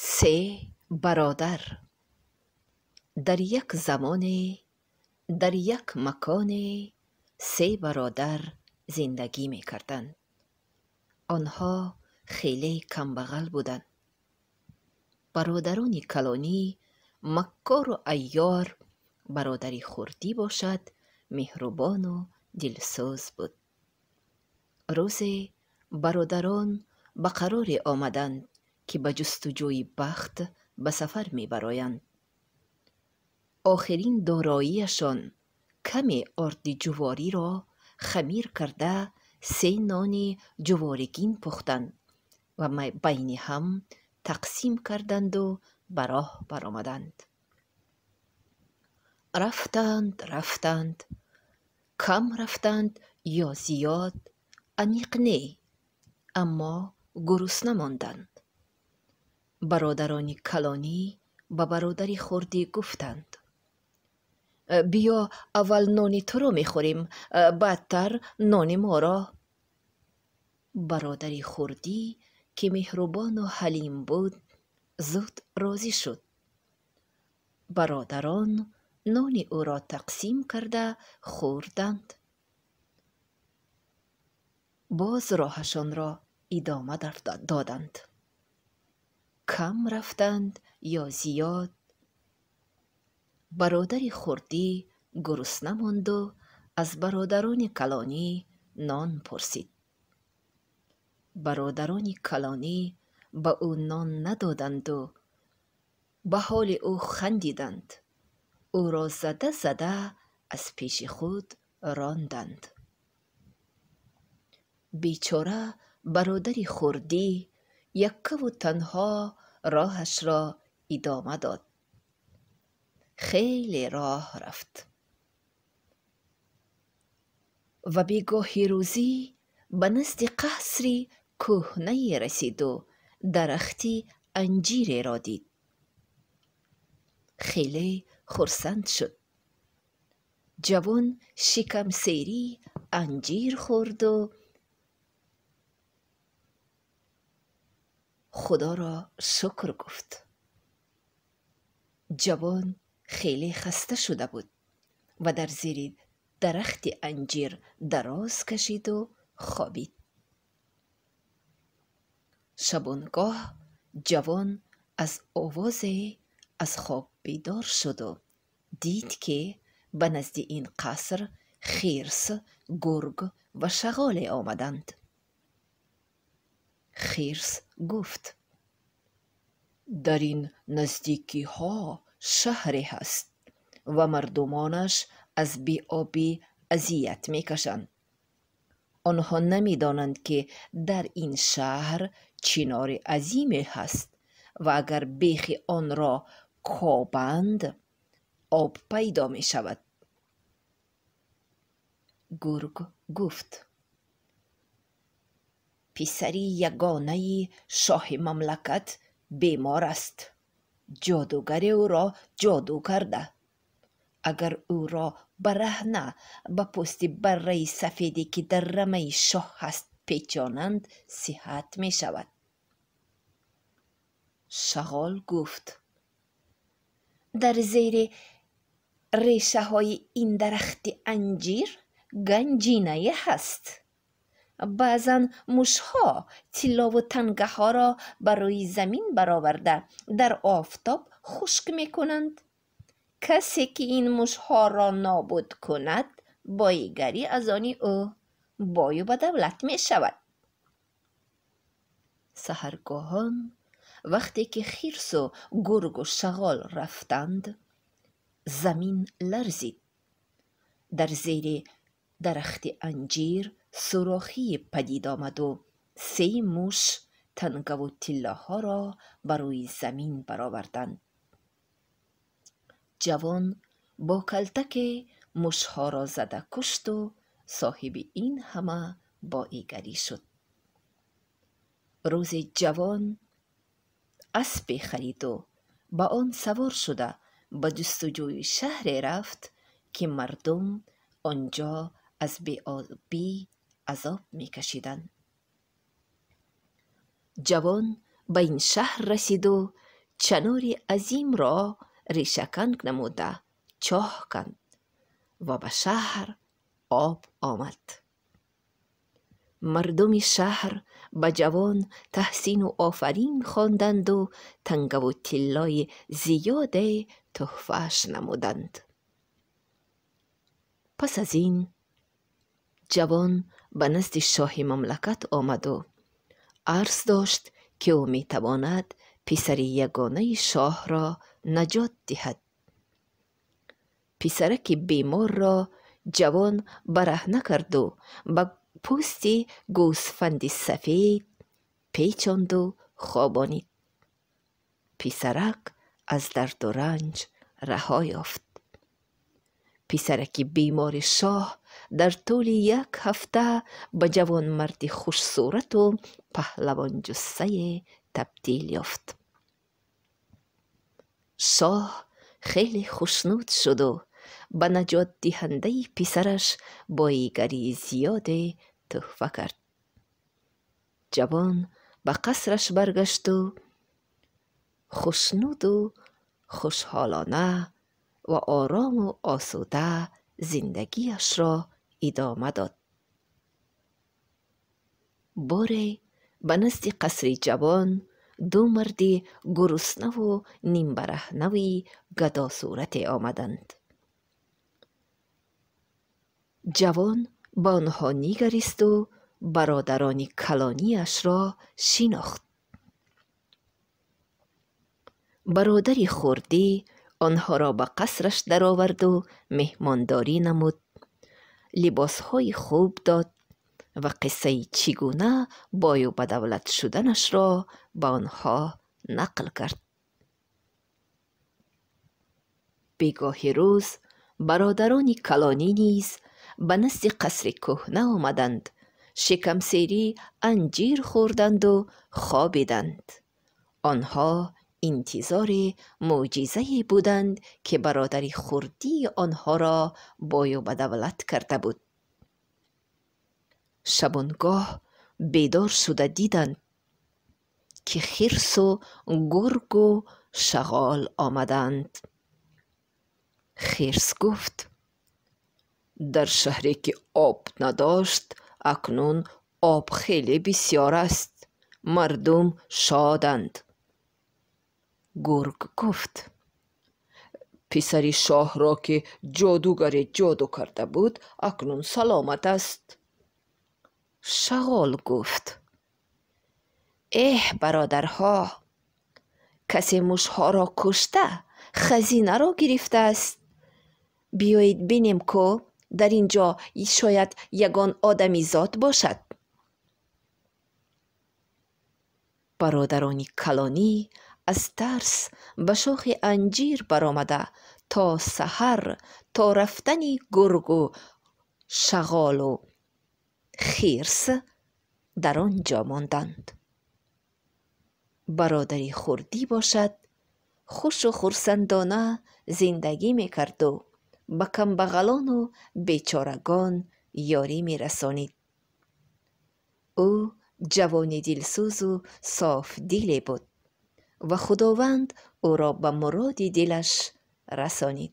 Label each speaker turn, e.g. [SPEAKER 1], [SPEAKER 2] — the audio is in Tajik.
[SPEAKER 1] Се бародар. Дар як замоне, дар як маконе се бародар зиндагӣ мекарданд. Онҳо хеле камбағал буданд. Бародарони калонӣ маккору айёр, бародари хурдӣ бошад меҳрубону дилсӯз буд. Рӯзе бародарон ба қароре омаданд, ки ба ҷустуҷӯи бахт ба сафар мебароянд. Охирин дороияшон каме орди ҷувориро хамир карда, се нони ҷуворигин пухтанд ва байни ҳам тақсим карданду ба роҳ баромаданд. Рафтанд, рафтанд, кам рафтанд ё зиёд, аниқ не, аммо гурусна монданд. Бародарони калонӣ ба бародари хурдӣ гуфтанд: «Биё, аввал нони туро мехӯрем, баъдтар нони моро». Бародари хурдӣ, ки меҳрубону ҳалим буд, зуд розӣ шуд. Бародарон нони ӯро тақсим карда хӯрданд. Боз роҳашонро идома доданд. Кам рафтанд ё зиёд, бародари хурдӣ гурусна монду аз бародарони калонӣ нон пурсид. Бародарони калонӣ ба ӯ нон надоданду ба ҳоли ӯ хандиданд, ӯро зада-зада аз пеши худ ронданд. Бечора бародари хурдӣ яккаву танҳо роҳашро идома дод. Хеле роҳ рафт ва бегоҳи рӯзӣ ба назди қасри кӯҳнае расиду дарахти анҷиреро дид. Хеле хурсанд шуд. Ҷавон шикамсерӣ анҷир хӯрду Худоро шукр гуфт. Ҷавон хеле хаста шуда буд ва дар зери дарахти анҷир дароз кашиду хобид. Шабонгоҳ ҷавон аз овозе аз хоб бедор шуду дид, ки ба назди ин қаср хирс, гург ва шағоле омаданд. Хирс гуфт: «Дар ин наздикиҳо шаҳре ҳаст ва мардумонаш аз беобӣ азият мекашанд. Онҳо намедонанд, ки дар ин шаҳр чинори азиме ҳаст ва агар бехи онро кобанд, об пайдо мешавад». Гург гуфт: «Писари ягонаи шоҳи мамлакат бемор аст. Ҷодугаре ӯро ҷоду карда. Агар ӯро бараҳна ба пӯсти барраи сафеде, ки дар рамаи шоҳ ҳаст, печонанд, сиҳат мешавад». Шағол гуфт: «Дар зери решаҳои ин дарахти анҷир ганҷинае ҳаст. Баъзан мушҳо тиллову тангаҳоро ба рӯи замин бароварда, дар офтоб хушк мекунанд. Касе, ки ин мушҳоро нобуд кунад, боигарӣ аз они ӯ, бою ба давлат мешавад». Саҳаргоҳон вақте ки хирсу гургу шағол рафтанд, замин ларзид. Дар зери дарахти анҷир сурохие падид омаду се муш тангаву тиллоҳоро ба рӯи замин бароварданд. Ҷавон бо калтаке мушҳоро зада кушту соҳиби ин ҳама боигарӣ шуд. Рӯзе ҷавон аспе хариду ба он савор шуда ба ҷустуҷӯи шаҳре рафт, ки мардум он ҷо аз беобӣ азоб мекашиданд. Ҷавон ба ин шаҳр расиду Чинори азимро решакан намуда чоҳ канд ва ба шаҳр об омад. Мардуми шаҳр ба ҷавон таҳсину офарин хонданду тангаву тиллои зиёде тӯҳфааш намуданд. Пас аз ин ҷавон ба назди шоҳи мамлакат омаду арз дошт, ки ӯ метавонад писари ягонаи шоҳро наҷот диҳад. Писараки беморро ҷавон бараҳна карду ба пӯсти гӯсфанди сафед печонду хобонид. Писарак аз дарду ранҷ раҳо ёфт. Писараки бемори шоҳ дар тӯли як ҳафта ба ҷавонмарди хушсурату паҳлавонҷуссае табдил ёфт. Шоҳ хеле хушнуд шуду ба наҷотдиҳандаи писараш боигарии зиёде тӯҳфа кард. Ҷавон ба қасраш баргашту хушнуду хушҳолона ва орому осуда зиндагиашро идома дод. Боре ба назди қасри ҷавон ду марди гуруснаву нимбараҳнави гадосурате омаданд. Ҷавон ба онҳо нигаристу бародарони калониашро шинохт. Бародари хурдӣ онҳоро ба қасраш дароварду меҳмондорӣ намуд, либосҳои хуб дод ва қиссаи чӣ гуна бою ба давлат шуданашро ба онҳо нақл кард. Бегоҳи рӯз бародарони калонӣ низ ба назди қасри кӯҳна омаданд, шикамсерӣ анҷир хӯрданду хобиданд. Онҳо интизори мӯъҷизае буданд, ки бародари хурдии онҳоро бою ба давлат карда буд. Шабонгоҳ бедор шуда диданд, ки хирсу гургу шағол омаданд. Хирс гуфт: дар шаҳре ки об надошт, акнун об хеле бисёр аст, мардум шоданд. Гург гуфт: писари шоҳро, ки ҷодугаре ҷоду карда буд, акнун саломат аст. Шағол гуфт: эҳ, бародарҳо, касе мушҳоро кушта, хазинаро гирифтааст. Биёед бинем, ку дар ин ҷо шояд ягон одамизод бошад. Бародарони калонӣ аз тарс ба шохи анҷир баромада то саҳар, то рафтани гургу шағолу хирс дар он ҷо монданд. Бародари хурдӣ бошад, хушу хурсандона зиндагӣ мекарду ба камбағалону бечорагон ёрӣ мерасонид. Ӯ ҷавони дилсӯзу софдиле буд ва Худованд ӯро ба муроди дилаш расонид.